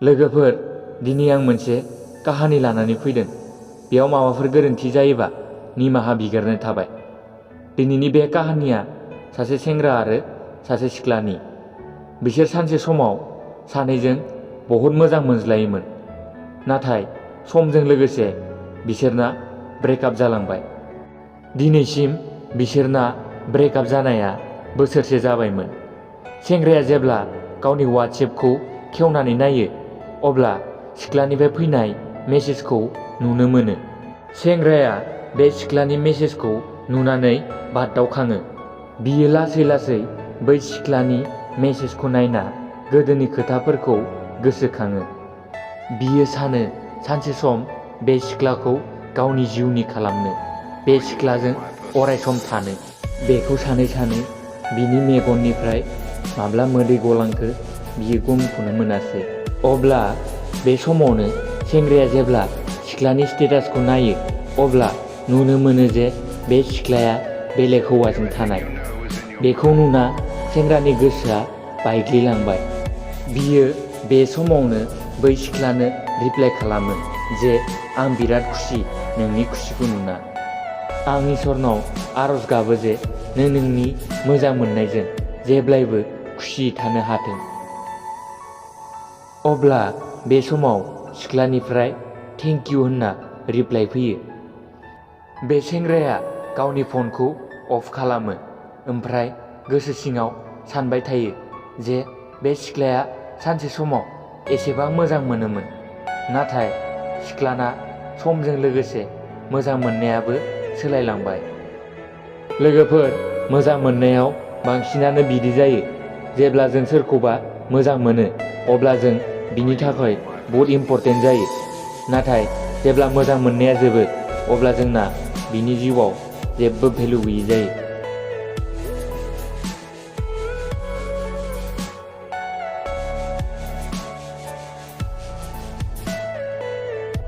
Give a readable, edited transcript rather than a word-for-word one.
लोगोफोर, दिनै आं मोनसे काहानि लानानै फैदों। बेयाव माबाफोर गोरोन्थि जायोबा निमाहा बिगोरनो थाबाय। दिनैनि बे काहानिया सासे सेंग्रा आरो सासे सिख्लानि। बिसोर सानसे समाव सानैजों बहुद मोजां मोनज्लायोमोन। नाथाय समजों लोगोसे बिसोरना ब्रेकआप जालांबाय। दिनैसिम बिसोरना ब्रेकआप जानाया बोसोरसे जाबायमोन। सेंग्राया जेब्ला गावनि वाट्सएपखौ खेवनानै नायो, अब्ला सिख्लानिफ्राय फैनाय मेसेजखौ नुनो मोनो। सेंग्राया बे सिख्लानि मेसेजखौ नुनानै बाददावखाङो। बियो लासै लासै बै सिख्लानि मेसेजखौ नायना गोदोनि खोथाफोरखौ गोसोखाङो। बियो सानो सानसे सम बे सिख्लाखौ गावनि जिउनि खालामनो, बे सिख्लाजों अरायसम थानो। बेखौ सानै सानै बिनि मेगननिफ्राय माब्ला मोदै गलांखो बियो गमखौनो मोनासै। अब्ला बे समावनो सेंग्राया जेब्ला सिख्लानि स्टेटासखौ नायो, अब्ला नुनो मोनो जे बे सिख्लाया बेलेग हौवाजों थानाय। बेखौ नुना सेंग्रानि गोसोआ बायग्लिलांबाय। बियो बे समावनो बै सिख्लानो रिप्लाइ खालामो जे आं बिराद खुसि नोंनि खुसिखौ नुना। आं इसोरनाव आरज गाबो जे नों नोंनि मोजां मोननायजों जेब्लायबो खुसियै थानो हाथों। अब्ला बे समाव सिख्लानिफ्राय थेंक इउ होनना रिप्लाइ फैयो। बे सेंग्राया गावनि फनखौ अफ खालामो, ओमफ्राय गोसो सिङाव सानबाय थायो जे बे सिख्लाया सानसे समाव एसेबां मोजां मोनोमोन। नाथाय सिख्लाना समजों लोगोसे मोजां मोननायाबो सोलायलांबाय। लोगोफोर, मोजां मोननायाव बांसिनानो बिदि जायो। जेब्ला जों सोरखौबा मोजां मोनो, अब्ला जों बिनि थाखाय बहुद इम्परटेन्ट जायो। नाथाय जेब्ला मोजां मोननाया जोबो, अब्ला जोंना बिनि जिउआव जेबो भेलु गैयि जायो।